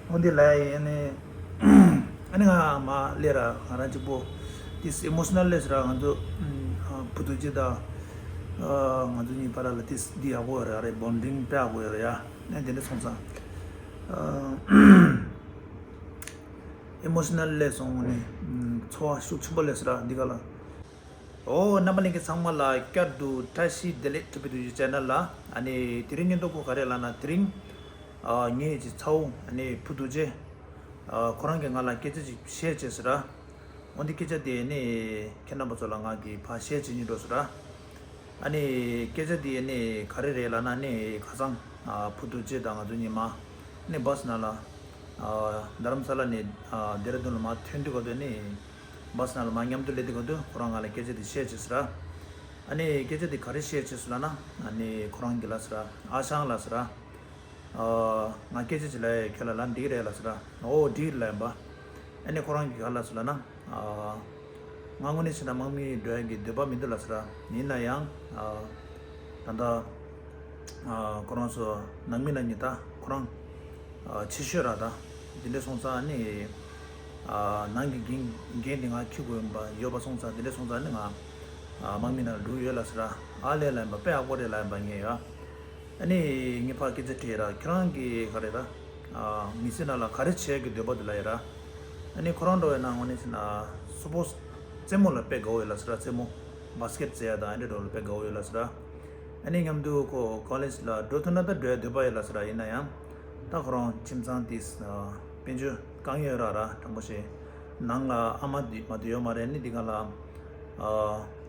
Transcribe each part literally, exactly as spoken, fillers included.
འོན་ཏེ་ལ་ཡིན་ནི། ཨ་ནི་ང་མ་ལས་ར་ང་རང་གཅིག་པོ། ཏིས་ཨི་མོ་ཤི་ནལ་ལས་ར་ང་ཚོ་བུ་ཐུག་ཅེ་དང་། ང་ཚོ་གཉིས་བར་ལ་ཏིས་འདི་ཡག་པོ་ཡོད་རེད། ཡ་རེད། བོན་ཌིང་དཔེ་ཡག་པོ་ཡོད་རེད་ཡ། ཨ་ནི་དེ་འདྲ་སོང་ཙང་། ཨི་མོ་ཤི་ནལ་ལས་སོང་ནི། ཚོར་བ་ཤུགས་ཆེན་པོ་སླེབས་སོང་ར་འདི་ག་ལ། ཨོ་རྣམ་པ་ལྷན་རྒྱས་ཚང་མ་ལ་བསྐྱར་དུ་བཀྲ་ཤིས་བདེ་ལེགས། ཊི་བི་ཊུ་ཇི་ཅེ་ནལ་ལ། ཨ་ནི་དེ་རིང་ཉིན་ཐོ་གོ་ག་རེ་ལབ་ན་དེ་རིང་། ཨ་ངེད་ཀྱི་ཚ་བོ་ཨ་ནི་བུ་ཐུག་ཅེ། ཨ་ཁོ་རང་གིས་ང་ལ་སྐད་ཆ་ཅིག་བཤད་བྱས་ཟེར་ར། འོན་ཏེ་སྐད་ཆ་དེ་ནི་ཁྱེད་རྣམ་པ་ཚོ་ལ་ང་གིས་ཕར་བཤད་བྱེད་སྙིང་འདོད་ཟེར་ར། ཨ་ནི་སྐད་ཆ་དེ་ནི་ག་རེ་རེད་ལབ་ན་ནི་ཁ་སང་ཨ་བུ་ཐུག་ཅེ་དང་ང་ཚོ་གཉིས་མ་ནི་བྷ་སི་ནང་ལ། ཨ་རྡ་རམ་ས་ལ་ནས་ཨ་ལྡེ་ར་ལྡུན་ལ་མ་ཐོན་དུས་ག་དུས་ནི་བྷ་སི་ནང་ལ་མ་མཉམ་དུ་སླེབས་དུས་ག་དུས་ཁོ་རང་ང་ལ་སྐད་ཆ་དེ་བཤད་བྱས་ཟེར་ར། ཨ་ནི་སྐད་ཆ་དེ་ག་རེ་བཤད་བྱས་ཟེར་ལབ་ན་ཨ་ནི་ཁོ་རང་གིས་ལབ་ཟེར་ར། ཨ་ཞང་ལབ་ཟེར་ར། ཨ་ང་སྐད་ཆ་ཅིག་ལབ་ཡ་ཁྱོད་ལ་ལབ་འགྲིག་རེད་ལབ་ཟེར་ར། ཨོ་འགྲིག་ལབ་ཡིན་པ། ཨ་ནི་ཁོ་རང་གིས་ག་ལབ་ཟེར་ལབ་ན། ཨ་ང་དངོས་གནས་བྱས་ན་དམག་མི་འགྲོ་ཡ་གི་འདོད་པ་མི་འདུག་ལབ་ཟེར་ར། ཡིན་ན་ཡང་ཨ་ད་ལྟ་ཨ་ཁོ་རང་ཚོ་ནང་མི་ནང་གཉིས་ད་ཁོ་རང་ཨ་ཆེ་ཤོས་ར། ད་དེ་འདྲ་སོང་ཙང་ཨ་ནི་ཨ་ནང་གི་འགན་འགན་དེ་ང་འཁྱེར་དགོས་ཡིན་པ་ཡོད་པ་སོང་ཙང་། དེ་འདྲ་སོང་ཙང་ཨ་ནི་ང་ཨ་དམག་མི་ནང་འགྲོ་ཡོད་ལབ་ཟེར་ར། ཨ་ལས་ལབ་ཡིན་པ། དཔེ་ཡག་པོ་རེད་ལབ་ཡིན་པ་ངས་ཡ། ཨ་ནི་ངས་ཕར་སྐད་ཆ་དྲིས་ར། ཁྱོད་རང་གིས་ག་རེ་ར། ཨ་མི་ཚེ་ནང་ལ་ག་རེ་བྱེད་ཀྱི་འདོད་པ་འདུག་ལབ་ཡ་ར། ཨ་ནི་ཁོ་རང་འདྲ་བོ་ཡིན་ན་དངོས་གནས་བྱས་ན་སི་པོར་ཊི་རྩེད་མོ་ལ་དཔེ་དགའ་བོ་ཡོད་ལབ་ཟེར་ར། རྩེད་མོ་བྷ་སི་ཀེ་ཊི་རྩེ་ཡ་དང་ཨ་འདྲ་འདྲ་བོ་ལ་དཔེ་དགའ་བོ་ཡོད་ལབ་ཟེར་ར། ཨ་ནི་མཉམ་དུ་ཁོ་ཀོ་ལེཇ་ལ་འགྲོ་ཐུབ་ན་ད་འགྲོ་ཡ་འདོད་པ་ཡོད་ལབ་ཟེར་ར། ཡིན་ན་ཡང་ད་ཁོ་རང་ཁྱིམ་ཚང་དེ་དཔལ་འབྱོར་དཀའ་ངལ་ཡོད་ར་ར། དྲང་པོ་བཤད། ནང་ལ་ཨ་མ་དེ་མ་དེ་ཡོད་མ་རེད། ཨ་ནི་འདི་ག་ལ་ཨ་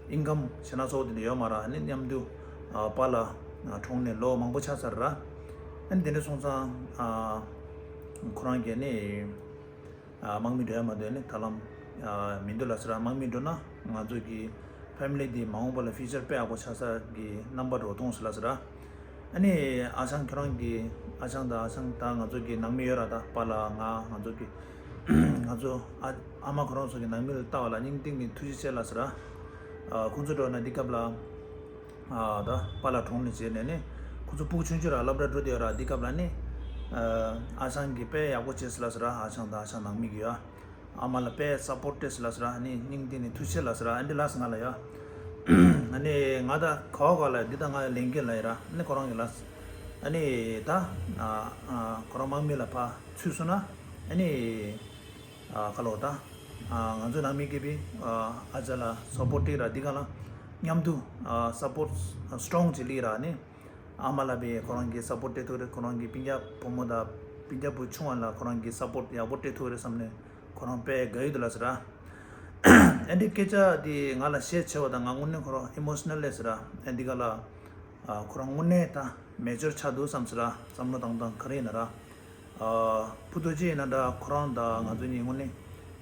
ཨིན་ཀམ་བྱས་ན་ཚོགས་དེ་འདྲ་ཡོད་མ་རེད། ཨ་ནི་མཉམ་དུ་ཨ་པཱ་ལགས་གྲོངས་ནས་ལོ་མང་པོ་ཆགས་ཚར་ར། ཨ་ནི་དེ་འདྲ་སོང་ཙང་ཨ་ཁོ་རང་གིས་ནི་ཨ་དམག་མི་འགྲོ་ཡ་མ་འདོད་ནི་ད་ལམ་ཨ་མི་འདུག་ལབ་ཟེར་ར། དམག་མི་འགྲོ་ན་ང་ཚོ་གི་ཕེ་མི་ལི་འདི་མ་འོངས་པ་ལ་ཕིའུ་ཅར་དཔེ་ཡག་པོ་ཆགས་ས་གི་རྣམ་པ་འདྲ་བོ་མཐོང་སོང་ལབ་ཟེར་ར། ཨ་ནི་ཨ་ཞང་ཁྱོད་རང་གི་ཨ་ཞང་དང་ཨ་ཞང་དང་ང་ཚོ་གི་ནང་མི་ཡོད་ར། ད་པཱ་ལགས་ང་ང་ཚོ་གི་ང་ཚོ་ཨ་ཨ་མ་ཁོ་རང་ཚོ་གི་ནང་མི་ལ་ལྟ་བ་ལ་སྙིང་གཏིང་ནས་ཐུགས་རྗེ་ཆེ་ལབ་ཟེར་ར། ཨ་ཁོང་ཚོ་འགྲོ་ན་འདི་སྐབས་ལ་ཨ་ད་པཱ་ལགས་གྲོངས་ནས་བྱས་ནས་ནི་ཁོང་ཚོ་སྤུ་གུ་ཆུང་ཆུང་ར་སློབ་གྲྭ་འགྲོ་བསྡད་ཡོད་ར། འདི་སྐབས་ལ་ནི་ཨ་ཨ་ཞང་གིས་དཔེ་ཡག་པོ་བྱས་ཟེར་ལབ་ཟེར་ར། ཨ་ཞང་དང་ཨ་ཞང་ནང་མི་གིས་ཡ། ཨ་མ་ལ་དཔེ་སཔོར་ཊི་སྤྲད་ཟེར་ལབ་ཟེར་ར། ཨ་ནི་སྙིང་གཏིང་ནས་ཐུགས་རྗེ་ཆེ་ལབ་ཟེར་ར། ཨ་འདི་ལབ་སོང་ང་ལ་ཡ། ཨ་ནི་ང་ད་ག་བ་ག་ལ་འདི་ད་ང་ལས་འགན་ལ་ཡ་ར། ཨ་ནི་ཁོ་རང་གིས་ལབ། ཨ་ནི་ད་ཨ་ཨ་ཁོ་རང་དམག་མི་ལ་ཕར་ཚུད་སོང་ན་ཨ་ནི་ཨ་ག་ལོ་ད་ཨ་ང་ཚོ་ནང་མི་སྐད་པའི་ཨ་ཨ་ཅག་ལ་སཔོར་ཊི་སྤྲད་ར། འདི་ག་ལ་མཉམ་དུ་ཨ་སཔོར་ཊི་སི་ཊོང་ཅིག་སླེབས་ར། ཨ་ནི་ཨ་མ་ལ་བའི་ཁོ་རང་གིས་སཔོར་ཊི་སྤྲད་ཐུབ་རེད། ཁོ་རང་གི་སྤུན་ཀྱག་བུ་མོ་དང་སྤུན་ཀྱག་བུ་ཆུང་བ་ལ་ཁོ་རང་གིས་སཔོར་ཊི་ཡག་པོ་སྤྲད་ཐུབ་རེད་བསམ་ནས་ཁོ་རང་དཔེ་དགའ་ཡི་འདུག་ལབ་ཟེར་ར། ཨ་འདི་སྐད་ཆ་དེ་ང་ལ་བཤད་བྱས་པ་དང་ང་དངོས་གནས་ཁོ་རང་ཨི་མོ་ཤི་ནལ་ལས་ཟེར་ར། ཨ་འདི་ག་ལ་ཨ་ཁོ་རང་དངོས་གནས་ད་མེ་ཅོར་ཆགས་འདུག་བསམ་ཟེར་ར། བསམ་བློ་བཏང་སྟངས་ག་རེ་ཡིན་ན་ར། ཨ་བུ་རྡོ་རྗེ་ཡིན་ན་འདྲ། ཁོ་རང་དང་ང་ཚོ་གཉིས་དངོས་གནས་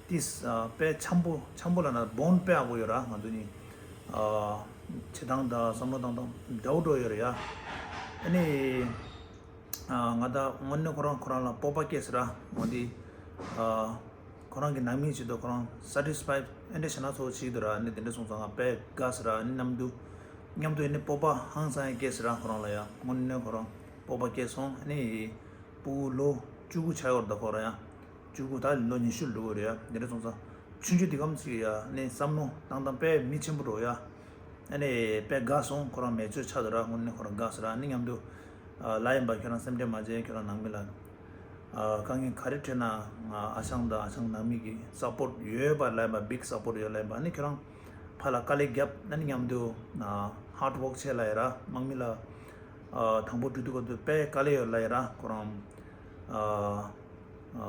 ཏིས་ཨ་དཔེ་འཆམ་པོ་འཆམ་པོ་ལབ་ན་བོན་དཔེ་ཡག་པོ་ཡོད་ར། ང་ཚོ་གཉིས་ཨ་བྱེད་སྟངས་དང་བསམ་བློ་བཏང་སྟངས་འདྲ་བོ་འདྲ་བོ་ཡོད་རེད་ཡ། ཨ་ནི་ཨ་ང་ད་དངོས་གནས་ཁོ་རང་ཁོ་རང་ལ་སྤོབས་པ་སྐྱེས་ཟེར་ར། འོ་འདི་ཨ་ཁོ་རང་གི་ནང་མིའི་ཆེད་དུ་ཁོ་རང་སེ་ཊི་སི་ཕའི་ཨེ་འདྲ་བྱས་ན་ཚོགས་བྱེད་ཀྱི་འདུག་ར། ཨ་ནི་དེ་འདྲ་སོང་ཙང་ང་དཔེ་དགའ་ཟེར་ར། ཨ་ནི་མཉམ་དུ་མཉམ་དུ་ཨ་ནི་སྤོབས་པ་ཧང་སང་ཡ་སྐྱེས་ཟེར་ར། ཁོ་རང་ལ་ཡ་དངོས་གནས་ཁོ་རང་སྤོབས་པ་སྐྱེས་སོང་། ཨ་ནི་སྤུ་གུ་ལོ་བཅུ་དགུ་ཆགས་ཡོད་རེད་ད་ཁོ་རང་ཡ། བཅུ་དགུ་ད་ལོ་ཉི་ཤུ་འགྲོ་གི་རེད་ཡ། དེ་འདྲ་སོང་ཙང་ཆུང་ཆུང་དེ་གམ་ཅིག་ཡ་ཨ་ནི་བསམ་བློ་བཏང་སྟངས་དཔེ་མི་ཆེན་པོ་འགྲོ་ཡ། ཨ་ནི་དཔེ་དགའ་སོང་། ཁོ་རང་མེ་ཅོར་ཆགས་འདུག་ར། དངོས་གནས་ཁོ་རང་དགའ་ཟེར་ར། ཨ་ནི་མཉམ་དུ་ཨ་ལབ་ཡིན་པ། ཁྱོད་རང་སེམས་ཁྲལ་མ་བྱེད། ཁྱོད་རང་ནང་མི་ལ་ཨ་དཀའ་ངལ་ག་རེ་འཕྲད་ན་ང་ཨ་ཞང་དང་ཨ་ཞང་ནང་མི་གི་སཔོར་ཊི་ཡོད་པ་ལབ་ཡིན་པ། བིག་སཔོར་ཊི་ཡོད་ལབ་ཡིན་པ། ཨ་ནི་ཁྱོད་རང་ཕར་ལ་དཀའ་ལས་རྒྱབ། ཨ་ནི་མཉམ་དུ་ཨ་ཧར་ཌི་ཝོརྐ་བྱེད་ལབ་ཡ་ར། དམག་མི་ལ་ཨ་དང་པོ་འགྲོ་དུས་སྐབས་དུ་དཔེ་དཀའ་ལས་ཡོད་ལབ་ཡ་ར། ཁོ་རང་ཨ་ཨ་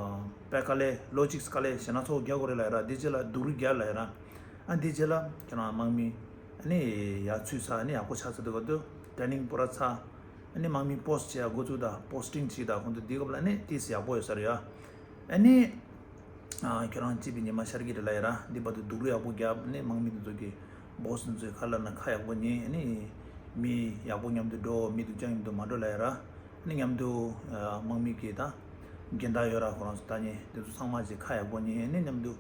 དཔེ་དཀའ་ལས་ལོ་གཅིག་དཀའ་ལས་བྱས་ན་ཚོགས་རྒྱག་དགོས་རེད་ལབ་ཡ་ར། འདི་རྗེས་ལ་སྡུག་རུས་རྒྱག་ལབ་ཡ་ར། ཨ་འདི་རྗེས་ལ་ཁྱོད་རང་དམག་མི་ཨ་ནི་ཡར་ཚུད་ཚར། ཨ་ནི་ཡག་པོ་ཆགས་ཚར་དུས་སྐབས་དུ་ཊེ་རེ་ནིང་པོ་ར་ཚར། ཨ་ནི་དམག་མི་པོ་སི་ཊི་བྱེད་ཡ་འགོ་བཙུགས་དང་པོ་སི་ཊིང་བྱེད་དང་ཁོང་ཚོ་འདི་སྐབས་ལ་ཨ་ནི་ཏིས་ཡག་པོ་ཡོད་ས་རེད་ཡ། ཨ་ནི་ཨ་ཁྱོད་རང་སྐྱིད་པའི་ཉི་མ་ཤར་གྱི་རེད་ལབ་ཡ་ར། འདི་བར་དུ་སྡུག་རུས་ཡག་པོ་རྒྱབ། ཨ་ནི་དམག་མི་དེ་ཚོ་གི་བོ་སི་དེ་ཚོའི་ཁ་ལ་ན་ཁ་ཡག་པོ་ཉན། ཨ་ནི་མི་ཡག་པོ་མཉམ་དུ་འགྲོ། མི་སྡུག་ཅག་མཉམ་དུ་མ་འགྲོ་ལབ་ཡ་ར། ཨ་ནི་མཉམ་དུ་ཨ་དམག་མི་གི་ད་འགན་བདག་ཡོད་ར། ཁོ་རང་ཚོ་ལྟ་མཁན་དེ་ཚོ་ཚང་མ་ཅིག་ཁ་ཡག་པོ་ཉན། ཨ་ནི་མཉམ་དུ་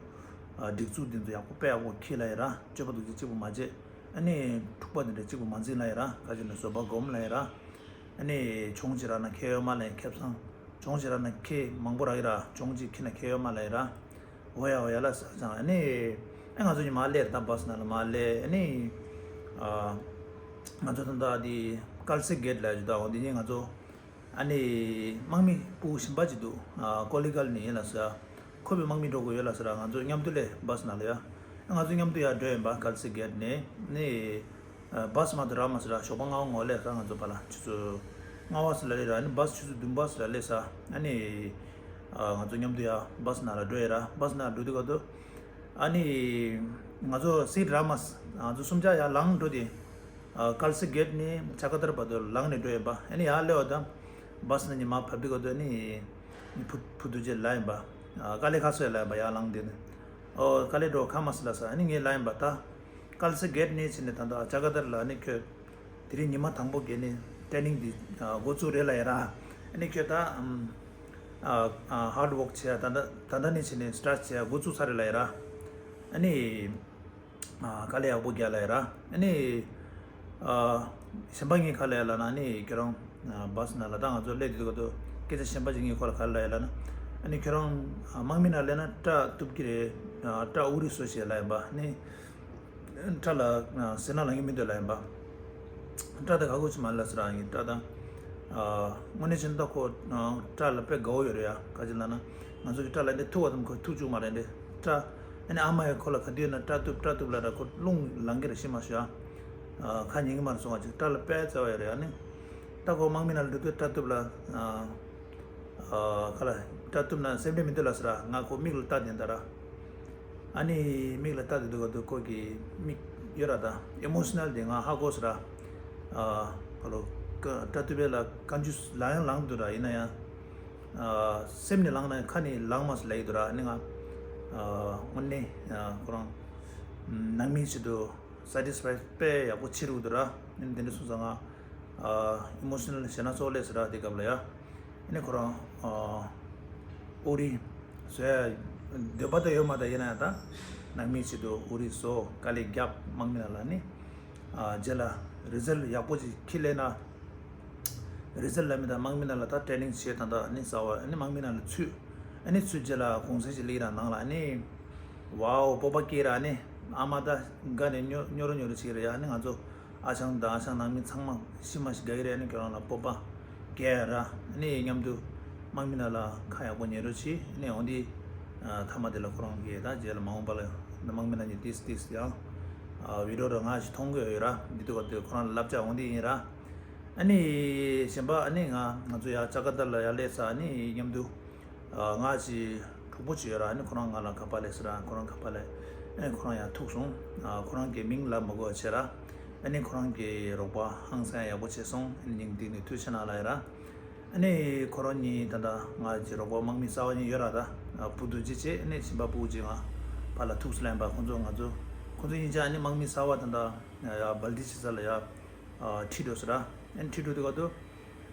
ཨ་སྒྲིག་འཛུགས་དེ་ཚོ་ཡག་པོ་དཔེ་ཡག་པོ་འཁྱེར་ལབ་ཡ་ར། སྤྱོད་པ་སྡུག་ཅག་གཅིག་པུ་མ་བྱེད། ཨ་ནི་འཁྲུག་པ་དེ་འདྲ་གཅིག་པུ་མ་འཛིང་ལབ་ཡ་ར། ཁ་ཅིག་ནས་བཟོད་པ་སྒོམ་ལབ་ཡ་ར། ཨ་ནི་གྱོང་ཅིག་རག་ན་ཁེ་ཡོད་མ་ལེན། ཁེ་བཟང་ གྱོང་ཅིག་རག་ན་ཁེ་མང་པོ་རག་གི་ར། གྱོང་ཅིག་ཁེ་ན་ཁེ་ཡོད་མ་ལ་ཡི་ར། འོ་ཡ་འོ་ཡ་ལ་ས་ཅང་ཨ་ནི། ཨ་ང་ཚོ་ཉི་མ་སླེབས་རེད་ད། བྷ་སི་ནང་ལ་མ་སླེབས་ཨ་ནི། ཨ་ང་ཚོ་ད་ལྟ་དེ་ཀལ་སི་གེ་ཊི་ལ་ཡོད་ད། འོ་དེ་ནས་ང་ཚོ་ཨ་ནི་དམག་མི་སྤུ་གུ་གཞན་པ་ཅིག་འདུག་ཨ་ཀོ་ལི་གལ་ནས་ཡིན་ལ་ས། ཁོ་པའི་དམག་མི་འགྲོ་དགོས་ཡོད་ལ་ས་ར། ང་ཚོ་མཉམ་དུ་སླེབས་བྷ་སི་ནང་ལ་ཡ། ང་ཚོ་མཉམ་དུ་ཡར་འགྲོ་ཡིན་པ། ཀལ་སི་གེ་ཊི་ནས་ནི། ཨ་བྷ་སི་མ་གཏོགས་རག་མ་སོང་ར། ཞོགས་པ་ལྔ་པ་ངོ་སླེབས་ས། ང་ཚོ་ཕར་ལ་ཆུ་ཚོད་ལྔ་པ་ཙམ་ལ་སླེབས་ར། ཨ་ནི་བྷ་སི་ཆུ་ཚོད་བདུན་པ་ཙམ་ལ་སླེབས་ས། ཨ་ནི་ཨ་ང་ཚོ་མཉམ་དུ་ཡར་བྷ་སི་ནང་ལ་འགྲོ་ཡིན་ར། བྷ་སི་ནང་འགྲོ་དུས་སྐབས་དུ་ཨ་ནི་ང་ཚོ་སིཊ་རག་མ་སོང་། ང་ཚོ་གསུམ་ཆ་ཡར་ལངས་འགྲོ་དུས་ཨ་ཀལ་སི་གེ་ཊི་ནས་ཅ་ཀ་ཏར་བར་དུ་ལངས་ནས་འགྲོ་ཡིན་པ། ཨ་ནི་ཡར་སླེབས་པ་དང་བྷ་སི་ནང་ཉི་མ་བབས་དུས་སྐབས་དུ་ཨ་ནི་ཕུ་ཕུ་དུ་ཅེ་ལ་ཡིན་པ། ཨ་དཀའ་ལས་ཁག་སོང་ཡ་ལ་ཡིན་པ། ཡར་ལངས་དུས་ནི་ཨོ་དཀའ་ལས་འགྲོ་ཁ་མ་སོང་ལ་ས། ཨ་ནི་ངས་ལ་ཡིན་པ་ད། ཀལ་སི་གེ་ཊི་ནས་ཕྱིན་ནས་ད་ལྟ་ཅ་ཀ་ཏར་ལ་ནི་ཁྱོད་དེ་རིང་ཉི་མ་དང་པོ་གི་ནི་ཊེ་ནིང་འདི་འགོ་བཙུགས་རེད་ལ་ཡ་ར། ཨ་ནི་ཁྱོད་ད་ཨམ་ཨ་ཨ་ཧར་ཌི་ཝོརྐ་བྱས་ད་ལྟ་ད་ལྟ་ནས་ཕྱིན་ནས་སི་ཊཱར་ཊི་བྱས་འགོ་བཙུགས་ཚར་རེད་ལ་ཡ་ར། ཨ་ནི་ཨ་དཀའ་ལས་ཡག་པོ་རྒྱག་ལ་ཡ་ར། ཨ་ནི་ཨ་གཞན་པ་ངས་ག་ལ་ཡ་ལ་ན་ནི་ཁྱོད་རང་ཨ་བྷ་སི་ནང་ལ་ད་ང་ཚོ་སླེབས་དུས་སྐབས་དུ་སྐད་ཆ་གཞན་པ་ཅིག་ངས་ཁོ་ལ་ག་ལ་ཡ་ལ་ན། ཨ་ནི་ཁྱོད་རང་ཨ་དམག་མི་ནང་སླེབས་ན་སྐྲ་གཏུབ་ཀྱི་རེད། ཨ་སྐྲ་དབུ་རིས་བཟོ་ཞེས་ལ་ཡིན་པ་ནི། སྐྲ་ལ་ཟེར་ན་ལང་གི་མི་འདུག་ལ་ཡིན་པ། སྐྲ་དང་ག་གོ་ཅི་མ་ལ་ཟེར་ཨ་ཡིན་སྐྲ་དང་། དངོས་གནས་བྱས་ན་ད་ཁོ་སྐྲ་ལ་དཔེ་དགའ་བོ་ཡོད་རེད་ཡ། ག་ཅི་ལ་ན་ང་ཚོ་གི་སྐྲ་ལ་འདི་ཐུག་པ་དང་ཁོ་ཐུག་བཅུག་མ་རེད་འདི་སྐྲ། ཨ་ནི་ཨ་མ་ཡ་ཁོ་ལ་ག་དུས་ན་སྐྲ་གཏུབ་སྐྲ་གཏུབ་ལ་ར་ཁོ་རླུང་ལང་གི་རེད་ཤི་མ་ཤོད་ཡ། ཁ་ཉན་གི་མ་རེད་སོང་བ་ཅིག་སྐྲ་ལ་དཔེ་བརྩེ་བ་ཡོད་རེད་ཨ་ནི། ད་ཁོ་དམག་མི་ནང་ལ་འགྲོ་དུས་སྐྲ་གཏུབ་ལ། ཨ་ཁ་ལ་སྐྲ་གཏུབ་ན་སེམས་ཁྲལ་མི་འདུག་ལ་ཟེར་ང་ཁོ་མིག་ལ་ལྟ་དེ་འདྲ་ར། ཨ་ནི་མིག་ལ་ལྟ་དེ་འདུག་ག་འདུག་ཁོ་གི་མིག་ཡོད་ར་ད་ཨི་མོ་ཤི་ནལ་དེ་ང་ཧ་གོ་ཟེར་ར། ཨ་ཁ་ལོ་སྐྲ་གཏུབ་པའི་ལ་བཀའ་འགྱུར་ལ་ཡང་ལངས་འདུག་ར་ཡིན་ན་ཡང་། ཨ་སེམས་ནས་ལངས་ན་ཁ་ནས་ལངས་མ་སོང་ལ་ཡི་འདུག་ར་ཨ་ནི་ང་། ཨ་དངོས་གནས་ཨ་ཁོ་རང་ནང་མིའི་ཆེད་དུ་སེ་ཊི་སི་ཕའི་དཔེ་ཡག་པོ་བྱེད་རུ་འདུག་ར། ཨ་ནི་དེ་འདྲ་སོང་ཙང་ང་ཨ་ཨི་མོ་ཤི་ནལ་ཞེ་ན་ཚོགས་ལས་ཟེར་ར་དེ་སྐབས་ལ་ཡ། ཨ་ནི་ཁོ་རང་ཨ་ཨོ་རི་བཟོ་ཡ་འདོད་པ་དང་ཡོད་མ་དང་ཡིན་ན་ཡང་ད་ནང་མིའི་ཆེད་དུ་ཨོ་རི་བཟོ་དཀའ་ལས་རྒྱབ་དམག་མི་ནང་ལ་ནི་ཨ་རྗེས་ལ་རི་ཛལ་ཡག་པོ་ཅིག་ཁྱི་ལས་ན། རི་ཛལ་ལ་མི་དང་དམག་མི་ནང་ལ་ད་ཊེ་ནིང་བྱེད་དང་ད་ནི་རྩ་བ་ནི་དམག་མི་ནང་ལ་ཚུད། ཨ་ནི་ཚུད་རྗེས་ལ་གུང་སེང་ཞིག་ལི་ར་ནང་ལ་ནི། ཝའོ་སྤོབས་པ་སྐྱེས་ར་ནི། ཨ་མ་ད་དགའ་ནས་ཉོ་ཉོ་རོ་ཉོ་རོ་བྱེད་ར་ཡ་ནི་ང་ཚོ་ཨ་ཆང་ད་ཨ་ཆང་ནང་མི་ཚང་མ་ཤི་མ་ཤི་དགའ་གི་རེད་ནི་ཁྱོད་རང་ལ་སྤོབས་པ་སྐྱེས་ར་ནི་མཉམ་དུ་དམག་མི་ནང་ལ་ཁ་ཡག་པོ་ཉན་རོགས་བྱེད་ནི་འོང་དི། ཐ་མ་དེ་ལ་ཁོ་རང་གིས་ད་རྗེས་ལ་མ་འོངས་པ་ལ་དམག་མི་ནང་གི་ཏིས་ཏིས་ཡང་བི་ཌི་ཡོ་ར་ང་ཞིག་མཐོང་གི་ཡོད་ར་འདི་དུ་བ་དེ་ཁོ་རང་ལ་བསླབ་བྱ་འོང་དི་ཡིན་ར། ཨ་ནི་གཞན་པ་ཨ་ནི་ང་ང་ཚོ་ཡ་ཅ་ཀ་ཏ་ལ་ཡ་སླེབས་ས་ཨ་ནི་མཉམ་དུ་ང་ཅི་གྲོགས་པོ་ཅི་ཡོད་ར་ཨ་ནི་ཁོ་རང་ང་ལ་ཁ་པ་ལས་ཟེར་ར་ཁོ་རང་ཁ་པ་ལས་ཨ་ནི་ཁོ་རང་ཡ་ཐུག་སོང་། ཁོ་རང་གི་མིང་ལ་མ་གོ་བ་བྱེད་ར་ཨ་ནི་ཁོ་རང་གི་རོགས་པ་ཧང་སང་ཡག་པོ་བྱས་སོང་ཨ་ནི་སྙིང་ཐིག་ནས་ཐུགས་ཆེ་གནང་ལ་ཡ་ར། ཨ་ནི་ཁོ་རང་གཉིས་ད་ལྟ་ང་ཅི་རོགས་པ་དམག་མི་གསར་བ་གཉིས་ཡོད་ར་ད་བུ་དུ་ཅི་བྱས་ཨ་ནི་གཞན་པ་བུ་ཅི་ང་ཕར་ལ་ཐུག་སོང་ལ་ཡིན་པ་ཁོ་ཚོ་ང་ཚོ་ཁོ་ཚོ་གཉིས་ཆ་ཨ་ནི་དམག་མི་གསར་བ་ད་ལྟ་ཡ་སྦལ་ཏི་ཆི་ས་ལ་ཡ། ཨ་ཁྲིད་འགྲོ་ཟེར་ར། ཨ་ནི་ཁྲིད་འགྲོ་དུས་སྐབས་དུ།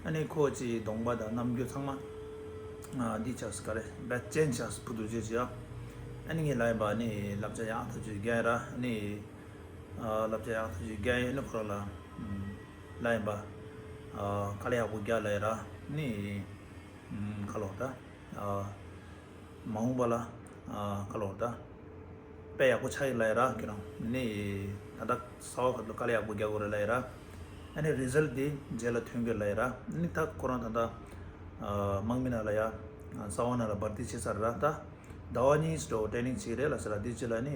ཨ་ནི་ཁོ་ཅི་གདོང་པ་དང་རྣམ་འགྱུར་ཚང་མ། ཨ་འདི་ཆགས་སུ་ག་རེ་བད་ཅན་ཆགས་སུ་བུ་དུ་ཅི་ཅི་ཡ། ཨ་ནི་ངས་ལ་ཡིན་པ་ཨ་ནི་བསླབ་བྱ་ཡག་ཐག་ཆོད་རྒྱག་ཡ་ར་ཨ་ནི། ཨ་བསླབ་བྱ་ཡག་ཐག་ཆོད་རྒྱག་ཡ་ཨ་ནི་ཁོ་རང་ལ། ལ་ཡིན་པ། ཨ་དཀའ་ལས་ཡག་པོ་རྒྱག་ལ་ཡ་ར་ཨ་ནི། ཁ་ལོ་ད། ཨ་མ་འོངས་པ་ལ་ཨ་ཁ་ལོ་ད། དཔེ་ཡག་པོ་ཆགས་ཡིན་ལ་ཡ་ར་ཁྱོད་རང་ནི། ད་ལྟ་གསར་བ་ཁ་ཐུག་དཀའ་ལས་ཡག་པོ་རྒྱག་དགོས་རེད་ལ་ཡ་ར། ཨ་ནི་རི་ཛལ་དེ་རྗེས་ལ་ཐོན་དགོས་ལ་ཡ་ར། ཨ་ནི་ད་ཁོ་རང་ད་ལྟ་ཨ་དམག་མི་ནང་ལ་ཡ་གསར་བ་ནང་ལ་བར་ཏི་བྱེད་ཚར་ར་ད། ཟླ་བ་གཉིས་འགྲོ་ཊེ་ནིང་བྱེད་རེད་ལ་ཟེར་ར་འདི་རྗེས་ལ་ནི།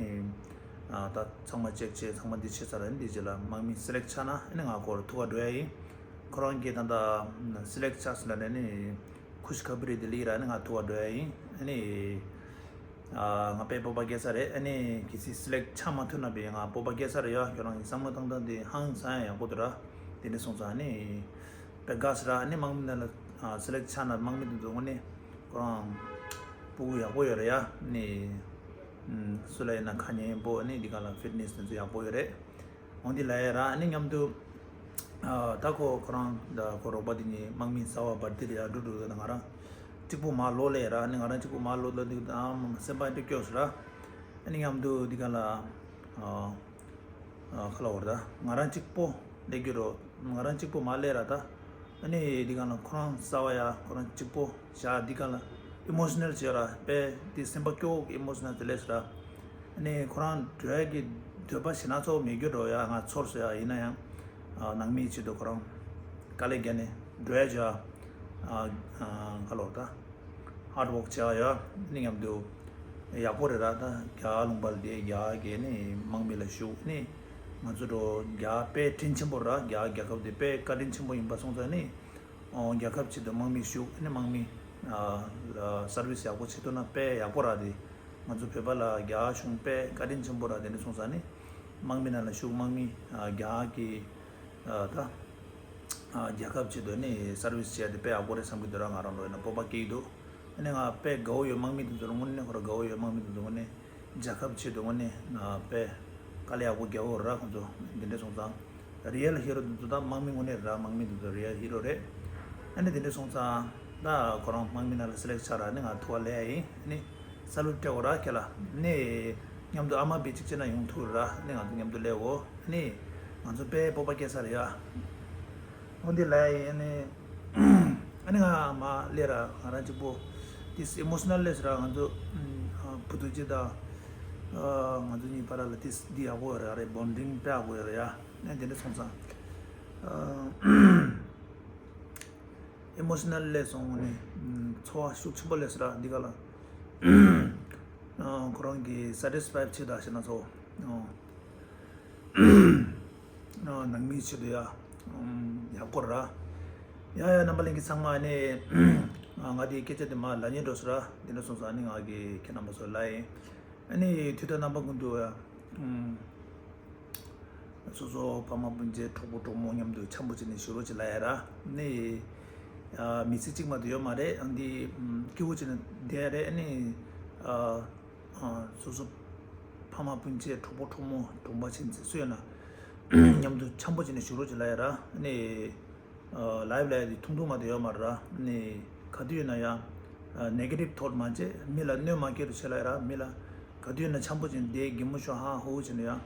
ཨ་ད་ཚང་མ་ཅེག་བྱེད་ཚང་མ་འདི་བྱེད་ཚར་ར་ནི་འདི་རྗེས་ལ་དམག་མི་སི་ལེག་ཆགས་ན་ཨ་ནི་ང་ཁོ་ར་ཐུག་ག་འགྲོ་ཡ་ཡིན། ཁོ་རང་གིས་ད་ལྟ་སི་ལེག་ཆགས་ཟེར་ལ་ནི་ནི། ཁུ་ཤི་ཁ་པི་རི་དི་ལི་ར་ནི་ང་ཐུག་པ་འགྲོ་ཡ་ཡིན། ཨ་ནི། ཨ་ང་དཔེ་སྤོབས་པ་སྐྱེ་ས་རེད། ཨ་ནི་གལ་སྲིད་སི་ལེག་ཆགས་མ་ཐུབ་ན་པའི་ང་སྤོབས་པ་སྐྱེ་ས་རེད་ཡ། ཁྱོད་རང་གི་བསམ་བློ་བཏང་སྟངས་དེ་ཧང་སང་ཡ་ཡག་པོ་འདུག་ར། དེ་འདྲ་སོང་ཙང་ཨ་ནི། དཔེ་དགའ་ས་ར་ཨ་ནི་དམག་མི་ནང་ལ་ཨ་སི་ལེག་ཆགས་ན་དམག་མི་དེ་ཚོ་དངོས་གནས་ཁོ་རང་སྤུ་གུ་ཡག་པོ་ཡོད་རེད་ཡ། ཨ་ནི། ཨམ་སུ་ལ་ཡིན་ན་ཁ་ཉན་པོ་ཨ་ནི་འདི་ག་ལ་ཕིཊ་ནེ་སི་དེ་ཚོ་ཡག་པོ་ཡོད་རེད། འོང་འདི་ལ་ཡ་ར་ཨ་ནི་མཉམ་དུ། ཨ་ད་ཁོ་ཁོ་རང་ད་ཁོ་རོགས་པ་དེ་གཉིས་དམག་མི་གསར་བ་བར་ཏི་ལ་ཡ་འགྲོ་འགྲོ་ད་ང་རང་གཅིག་པུ་མ་ལོག་ལས་ར་ཨ་ནི་ང་རང་གཅིག་པུ་མ་ལོག་ལ་འདུག་ད་སེམས་པ་འདི་སྐྱོ་སོང་ར། ཨ་ནི་མཉམ་དུ་འདི་ག་ལ་ཨ་ཨ་ཁ་ལ་བར་ད་ང་རང་གཅིག་པོ་ལས་རྒྱུ་རོ་ང་རང་གཅིག་པུ་མ་ལས་ར་ད། ཨ་ནི་འདི་ག་ལ་ཁོ་རང་གསར་པ་ཡ་ཁོ་རང་གཅིག་པོ་བཞག་འདི་ག་ལ་ཨི་མོ་ཤི་ནལ་བྱས་ར་དཔེ་འདི་སེམས་པ་སྐྱོ་བོ་ཨི་མོ་ཤི་ནལ་དེ་ལས་ར། ཨ་ནི་ཁོ་རང་འགྲོ་ཡ་གི་འདོད་པ་ཞེ་ན་ཚོ་མེད་རྒྱུ་འགྲོ་ཡ་ང་ཚོར་སོ་ཡ། ཡིན་ན་ཡང་ནང་མིའི་ཆེད་དུ་ཁོ་རང་དཀའ་ལས་བརྒྱབ་ནས་འགྲོ་ཡ་བྱ་ག་ལོར་ད། ཧར་ཌི་ཝོག་བྱས་ཡོད་ནི་མཉམ་དུ་ཡག་པོ་རེད་ར། ད་རྒྱ་ལུང་པ་ལ་དེ་རྒྱ་གི་ནི་དམག་མི་ལ་ཞུགས་ནི་ང་ཚོ་འགྲོ་རྒྱ་དཔེ་དྲིན་ཆེན་པོ་ར། རྒྱ་རྒྱལ་ཁབ་དེ་དཔེ་བཀའ་དྲིན་ཆེན་པོ་ཡིན་པ་སོང་ཙང་ནི་རྒྱལ་ཁབ་ཆེད་དུ་དམག་མི་ཞུགས་ནི་དམག་མི་སར་བིས་ཡག་པོ་བྱེད་ཐུབ་ན་དཔེ་ཡག་པོ་ར། དེ་ང་ཚོ་བོད་པ་ལ་རྒྱ་གཞུང་དཔེ་བཀའ་དྲིན་ཆེན་པོ་ར། དེ་འདྲ་སོང་ཙང་ནི་དམག་མི་ནང་ལ་ཞུགས་དམག་མི་རྒྱ་གི་ད། རྒྱལ་ཁབ་ཆེད་དུ་ནི་སར་བིས་བྱས་ཏེ་དཔེ་ཡག་པོ་རེད་བསམ་གྱི་འདུག་ར། ང་རང་ལོ་ཡིན་ན་སྤོབས་པ་སྐྱེ་གི་འདུག་ཨ་ནི་ང་དཔེ་དགའ་བོ་ཡོད། དམག་མི་དེ་ཚོར་དངོས་གནས་ཁོ་ར་དགའ་བོ་ཡོད། དམག་མི་དེ་ཚོ་དངོས་གནས་རྒྱལ་ཁབ་ཆེད་དུ་དངོས་གནས་དཔེ་དཀའ་ལས་ཡག་པོ་རྒྱག་གི་ཡོད་ར། ཁོ་ཚོ་འདི་འདྲ་སོང་ཙང་རི་ཡལ་ཧི་རོ་དེ་ཚོ་ད་དམག་མི་དངོས་གནས་ར། དམག་མི་དེ་ཚོ་རི་ཡལ་ཧི་རོ་རེད། ཨ་ནི་འདི་འདྲ་སོང་ཙང་ད་ཁོ་རང་དམག་མི་ནང་ལ་སེ་ལེག་ཆགས་ར། ཨ་ནི་ང་ཐུག་པ་ལས་ཡིན། ཨ་ནི་ས་ལུ་སྤྲད་འོ་ར་ཁྱེད་ལ་ནི་མཉམ་དུ་ཨ་མ་བེ་གཅིག་བྱས་ན་ཡོང་ཐུག་ར། ནི་ང་ཚོ་མཉམ་དུ་སླེབས་འོ། ནི་ང་ཚོ་དཔེ་སྤོབས་པ་སྐྱེ་ས་རེད་ཡ། འོ་འདི་ལ་ཡིན་ནི་ཨ་ནི་ང་མ་སླེབས་ར། ང་རང་གཅིག་པོ་ཏིས་ཨི་མོ་ཤི་ནལ་ལས་ཟེར་ར། ང་ཚོ་བུ་ཐུག་ཅིག་དང་ང་ཚོ་གཉིས་བར་ལ་ཏིས་འདི་ཡག་པོ་ཡོད་རེད། ཡ་རེད། བོན་ཌིང་དཔེ་ཡག་པོ་ཡོད་རེད་ཡ། ནི་འདི་འདྲ་སོང་ཙང་། ཨི་མོ་ཤི་ནལ་ལས་སོང་ནས་ཚོར་བ་ཤུགས་ཆེན་པོ་སླེབས་སོང་ར། འདི་ག་ལ་ཁོ་རང་གི་སེ་ཊིས་ཕའི་བྱེད་ད་ཞེ་ན་ཚོ་ནང་མིའི་ཆེད་དུ་ཡ་ཡག་པོ་ར། ཡ་ཡ་རྣམ་པ་ལྷན་རྒྱས་ཚང་མ་ནས་ང་དེའི་སྐད་ཆ་དེ་མ་ལབ་ཉན་འགྲོ་སོང་ར། འདི་འདྲ་སོང་ཙང་ནི་ང་གི་ཁྱེད་རྣམ་པ་ཚོ་ལ་ཡིན། ཨ་ནི་དུས་དང་རྣམ་པ་ཀུན་ཏུ་ཨ། སོ་སོ་ཕ་མ་སྤུན་མཆེད་གྲོགས་པོ་གྲོགས་མོ་མཉམ་དུ་འཆམ་པོ་བྱས་ནས་བཞུགས་རོགས་བྱེད་ལབ་ཡ་ར། ནི་ཨ། མི་ཚེ་གཅིག་མ་གཏོགས་ཡོད་མ་རེད། ཨ་འདི་སྐྱིད་པོ་བྱས་ནས་བསྡད་ཡ་རེད། ཨ་ནི་ཨ། ཨ། སོ་སོ་ཕ་མ་སྤུན་མཆེད་གྲོགས་པོ་གྲོགས་མོ་གྲོང་པ་ཆེན་ཚེ་སུ་ཡོད་ན་མཉམ་དུ་འཆམ་པོ་བྱས་ནས་བཞུགས་རོགས་བྱེད་ལབ་ཡ་ར། ནི། ལའིབ་ལ་ཡ་དེ་ཐུང་ཐུང་མ་གཏོགས་ཡོད་མ་རེད་ར། ནི་ག་དུས་ཡིན་ན་ཡང་ནེ་གེ་ཊིབ་ཐོཊ་མ་བྱེད། མི་ལ་གནོད་མ་སྐྱེལ་རོགས་བྱེད་ལབ་ཡ་ར། མི་ལ་ག་དུས་ཡིན་ན་འཆམ་པོ་བྱས་ནས་བསྡད། གད་མོ་ཤོར་ཧ་ཧུ་བྱས་ནས་ཡང་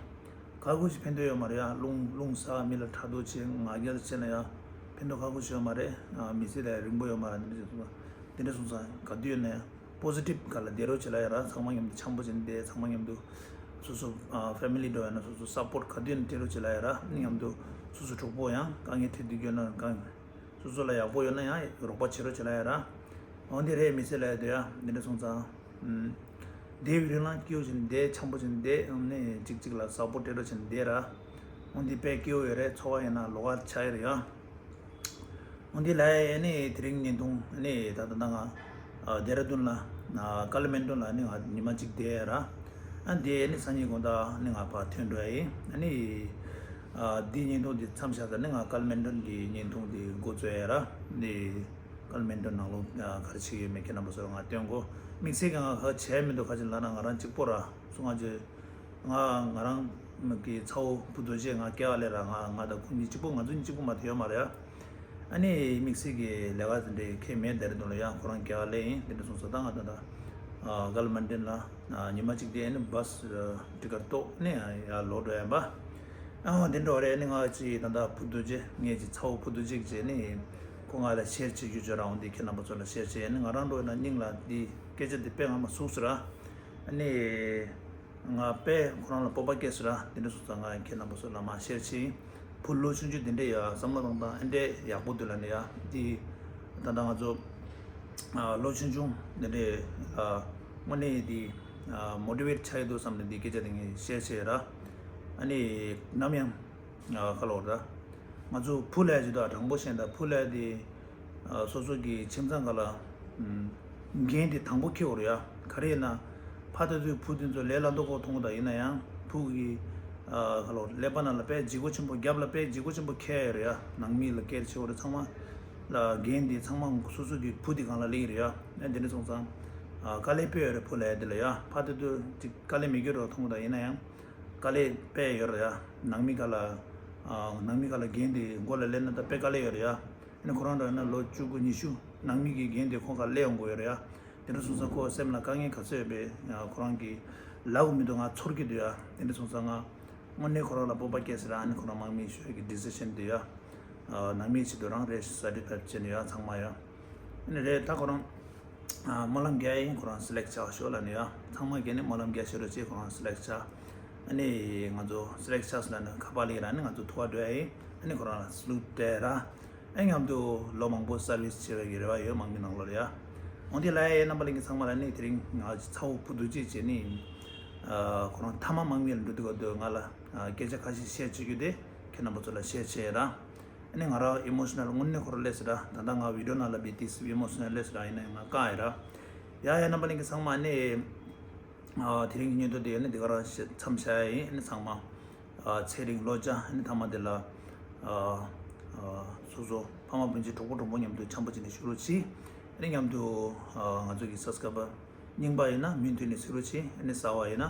ག་གུ་ཞིག་ཕན་ཐོགས་ཡོད་མ་རེད་ཡ། རླུང་རླུང་ཟ། མི་ལ་ཕྲག་དོག་བྱེད། ང་རྒྱལ་བྱས་ན་ཡང་ཕན་ཐོགས་ག་གུ་ཞིག་ཡོད་མ་རེད། མི་ཚེ་ལ་རིང་པོ་ཡོད་མ་རེད། འདི་འདྲ་སོང་ཙང་ག་དུས་ཡིན་ན་ཡང་པོ་ཟི་ཊིབ་སྒང་ལ་བསྡད་རོགས་བྱེད་ལབ་ཡ་ར། ཚང་མ་མཉམ་དུ་འཆམ་པོ་བྱས་ནས་བསྡད། ཚང་མ་མཉམ་དུ་སོ་སོ་ཕེ་མི་ལི་འགྲོ་ཡ་ན་སོ་སོ་སཔོརཊ་ག་དུས་ཡིན་ན་སྤྲད་རོགས་བྱེད་ལབ་ཡ་ར། མཉམ་དུ་སོ་སོ་གྲོགས་པོ་ཡང་དཀའ་ངལ་འཕྲད་དུས་ཡོད་ན་གང་སོ་སོ་ལ་ཡག་པོ་ཡོད་ན་ཡང་རོགས་པ་བྱེད་རོགས་བྱེད་ལབ་ཡ་ར། འོ་འདི་རེད། མི་ཚེ་ལ་ཡ་དེ་ཡ་འདི་འདྲ་སོང་ཙང་། ཨུམ། བསྡད་པའི་རིང་ལ་སྐྱིད་པོ་བྱས་ནས་བསྡད། འཆམ་པོ་བྱས་ནས་བསྡད། ཨ་ནི་གཅིག་གཅིག་ལ་སཔོརཊ་སྤྲད་རོགས་བྱས་ནས་བསྡད་ར། འོ་འདི་དཔེ་སྐྱིད་པོ་ཡོད་རེད། ཚོར་བ་ཡིན་ན་ལོགས་ཀ་ཆགས་ཡོད་རེད་ཡ། འོ་འདི་ལ་ཡ་ནི་དེ་རིང་བརྙན་ཐུང་ནི་ད་ལྟ་ང་ཨ། ལྡེ་ར་ལྡུན་ལ་ཨ། ཀ་ལི་མན་ཏོན་ལ་ནི་ང་ཉི་མ་གཅིག་བསྡད་ར། ཨ་འདི་ནི་སང་ཉིན་དགོང་དག་ནི་ང་ཕར་ཐོན་འགྲོ་ཡ་ཡིན། ཨ་ནི་ཨ། འདི་བརྙན་ཐུང་འདི་མཚམས་བཞག་ས་ནི་ང་ཀ་ལི་མན་ཏོན་གྱི་བརྙན་ཐུང་འདི་འགོ་བཙུགས་ཡ་ར། འདི་ཀ་ལི་མན་ཏོན་ནང་ལོགས་ཨ། ག་རེ་བྱེད་ཀྱི་ཡོད་མེད་ཁྱེད་རྣམ་པ་ཚོར་ང་སྟོན་གོ། དམིགས་བསལ་གྱི་ང་ག་བྱས་མི་འདུག་ག་ཅི་ལབ་ན་ང་རང་གཅིག་པོ་ར། སུ་ང་ཚོས། ང་ང་རང་གི་ཚ་བོ་བུ་རྡོ་རྗེ་ང་སྐྱེ་བ་ལས་ར། ང་ང་དང་ཁོང་གཉིས་གཅིག་པོ། ང་ཚོ་གཉིས་གཅིག་པོ་མ་གཏོགས་ཡོད་མ་རེད་ཡ། ཨ་ནི་དམིགས་བསལ་གྱི་ལས་ཀ་དེ་འདྲའི་ཁྱད་མེད། ལྡེ་ར་ལྡུན་ལ་ཡ་ཁོ་རང་སྐྱེ་བ་ལས་ཡིན། དེ་འདྲ་སོང་ཙང་ད་ང་ད་ལྟ་ཀ་ལི་མན་ཏོན་ལ་ཉི་མ་གཅིག་དེ་ཨ་ནི་བྷ་སི་ཊི་ཀེ་ཊི་བཏོག་ནས་ཡ་ལོག་འགྲོ་ཡ་ཡིན་པ། ཨ་དེ་འདྲ་རེད། ཨ་ནི་ང་ཅི་ད་ལྟ་བུ་རྡོ་རྗེ་ངའི་ཅི་ཚ་བོ་བུ་རྡོ་རྗེ་གིས་ནི་ཁོ་ང་ལ་ཤེར་བྱེད་རྒྱུ་བྱོས་ར། འོ་འདི་ཁྱེད་རྣམ་པ་ཚོ་ལ་ཤེར་བྱེད། ཨ་ནི་ང་རང་འགྲོ་ཡ་ན་སྙིང་ལ་འདི་སྐད་ཆ་འདི་དཔེ་ང་མ་ཟུག་སོང་ར། ཨ་ནི། ང་དཔེ་ཁོ་རང་ལ་སྤོབས་པ་སྐྱེས་སོང་ར། དེ་འདྲ་སོང་ཙང་ང་ཁྱེད་རྣམ་པ་ཚོ་ལ་མར་ཤེར་བྱེད། བུ་ལོ་ཆུང་ཆུང་དེ་འདྲས་ཡ་བསམ་བློ་གཏོང་སྟངས་ཨེ་འདྲས་ཡག་པོ་འདུག་ལབ་ནས་ཡ། དེ་ད་ལྟ་ང་ཚོ་ཨ། ལོ་ཆུང་ཆུང་དེ་འདྲས་ཨ། དངོས་གནས་དེ་ཨ། མོ་ཊི་ཝེཊ་ཆགས་ཡི་འདུག་བསམ་ནས་དེ་སྐད་ཆ་དེ་ངས་ཤེར་བྱེད་ར། ཨ་ནི་ནམ་ཡང་། ཨ། ཁ་ལོ་ར། ང་ཚོ་བུ་ལ་ཡ་ཅིག་ད་དྲང་པོ་བཤད་ན་བུ་ལ་ཡ་དེ་ཨ། སོ་སོ་གི་ཁྱིམ་ཚང་སྒང་ལ་ཨམ། འགན་དེ་དང་པོ་འཁྱེར་དགོས་རེད་ཡ། ག་རེ་ཡིན་ན་ཕར་ལྟ་དུས་བུ་དེ་ཚོ་ལས་སླ་མདོག་ཁོ་མཐོང་གི་ད། ཡིན་ན་ཡང་བུ་གི་ཨ། ཁ་ལོ་ཀླད་པ་ནང་ལ་དཔེ་ལྗིད་ཁོག་ཆེན་པོ། རྒྱབ་ལ་དཔེ་ལྗིད་ཁོག་ཆེན་པོ་འཁྱེར་ཡོད་རེད་ཡ། ནང་མི་ལ་སྐྱེལ་བྱེད་དགོས་རེད། ཚང་མ་ལ་འགན་དེ་ཚང་མ་སོ་སོ་གི་བུ་དེ་སྒང་ལ་སླེབས་ཀྱི་རེད་ཡ། ཨ། དེ་འདྲ་སོང་ཙང་ཨ། དཀའ་ལས་དཔེ་ཡོད་རེད་བུ་ལ་ཡ་དེ་ལ་ཡ། ཕར་ལྟ་དུས་ཅིག་དཀའ་ལས་མེད་རྒྱུ་འདྲ་མཐོང་གི་ད། ཡིན་ན་ཡང་། དཀའ་ལས་དཔེ་ཡོད་རེད་ཡ། ནང་མི་སྒང་ལ། ཨ། ནང་མི་སྒང་ལ་འགན་དེ་མགོ་ལ་སླེབས་ན་ད་དཔེ་དཀའ་ལས་ཡོད་རེད་ཡ། ཨ་ནི་ཁོ་རང་འདྲ་ཡིན་ན་ལོ་བཅུ་དགུ་ཉི་ཤུ་ནང་མི་གི་འགན་དེ་ཁོ་སྒང་སླེབས་ཡོང་གི་ཡོད་རེད་ཡ། དེ་འདྲ་སོང་ཙང་ཁོ་སེམས་ལ་དཀའ་ངལ་ག་ཚོད་ཡོད་པའི་ཁོ་རང་གི་ལབ་དགོས་མི་འདུག་ང་ཚོར་གྱི་འདུག་ཡ། དེ་འདྲ་སོང་ཙང་ང་དངོས་གནས་ཁོ་རང་ལ་སྤོབས་པ་སྐྱེས་ཟེར། ཨ་ནི་ཁོ་རང་དམག་མི་ཞུ་ཡ་གི་ཌི་སི་ཤན་དེ་ཡ། ནང་མིའི་ཆེད་དུ་རང་རེད་ཤག་སར་ཊི་ཕའེཌ་བྱས་ནས་ཡ་ཚང་མ་ཡ། ཨ་ནི་རེད་ད་ཁོ་རང་སྨོན་ལམ་རྒྱག་ཡིན། ཁོ་རང་སི་ལེག་ཊི་ཆགས་ཤོག་ལབ་ནས་ཡ། ཚང་མ་གིས་ནི་སྨོན་ལམ་རྒྱག་ཤོག་རོགས་བྱེད། ཁོ་རང་སི་ལེག་ཊི་ཆགས། ཨ་ནི་ང་ཚོ་སི་ལེག་ཊི་ཆགས་ལབ་ནས་ཁ་པར་ལ་ཡིན་ར་ནི་ང་ཚོ་ཐུག་པ་འགྲོ་ཡ་ཡིན། ཨ་ནི་ཁོ་རང་ལ་སལུ་ཊི་སྤྲད་ར། ཨ་མཉམ་དུ་ལོ་མང་པོ་སར་བི་སི་བྱེད་པའི་གི་རེ་བ་ཡོད་དམག་མི་ནང་ལོགས་ལ་ཡ། འོན་ཏེ་ལ་ཡ་ཡ་རྣམ་པ་ལྷན་རྒྱས་ཚང་མ་ལ་ནི་དེ་རིང་ང་ཚ་བོ་བུ་དུ་ཅིག་བྱས་ནི། ཁོ་རང་མཐའ་མ་དམག་མི་ལ་འགྲོ་དུས་ག་དུས་ང་ལ་སྐད་ཆ་ཁ་ཤས་བཤད་བཅུག་རྒྱུ་དེ་ཁྱེད་རྣམ་པ་ཚོ་ལ་བཤད་བྱས་ར། ཨ་ནི་ང་རང་ཨི་མོ་ཤི་ནལ་དངོས་གནས་ཁོ་རང་སླེབས་སོང་ར། ད་ལྟ་ང་བི་ཌི་ཡོ་ནང་ལ་བི་ཏི་སི་ཨི་མོ་ཤི་ནལ་སླེབས་སོང་ར། ཡིན་ན་ང་དཀའ་ཡིན་ར། ཡ་ཡ་རྣམ་པ་ལྷན་རྒྱས་ཚང་མ་ནི། དེ་རིང་གི་སྙན་ཐོ་དེ་ཡ་ནི་འདི་ག་རང་མཚམས་བཞག་ཡ་ཡིན། ཨ་ནི་ཚང་མ་ཚེ་རིང་ལོ་བརྒྱ། ཨ་ནི་མཐའ་མ་དེ་ལ་སོ་སོ་ཕ་མ་སྤུན་མཆེད་གྲོགས་པོ་གྲོགས་མོ་མཉམ་དུ་འཆམ་པོ་བྱས་ནས་བཞུགས་རོགས་གྱིས། ཨ་ནི་མཉམ་དུ་ང་ཚོ་གི་སབ་སི་ཀ་རའི་བར་རྙིང་པ་ཡིན་ན་མུ་མཐུད་ནས་གཟིགས་རོགས་གྱིས། ཨ་ནི་གསར་པ་ཡིན་ན་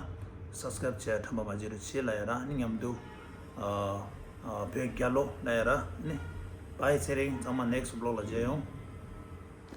སབ་སི་ཀ་རའི་བར་བྱས་དྲན་པ་མ་བརྗེད་རོགས་གྱིས་ལབ་ཡ་ར། ཨ་ནི་མཉམ་དུ་བོད་རྒྱལ་ལོ་ལབ་ཡ་ར། ཨ་ནི་བྷའི་ཚེ་རིང་། ཚང་མ་ནེག་སི་ཊི་བི་ལོག་ལ་མཇལ་ཡོང་།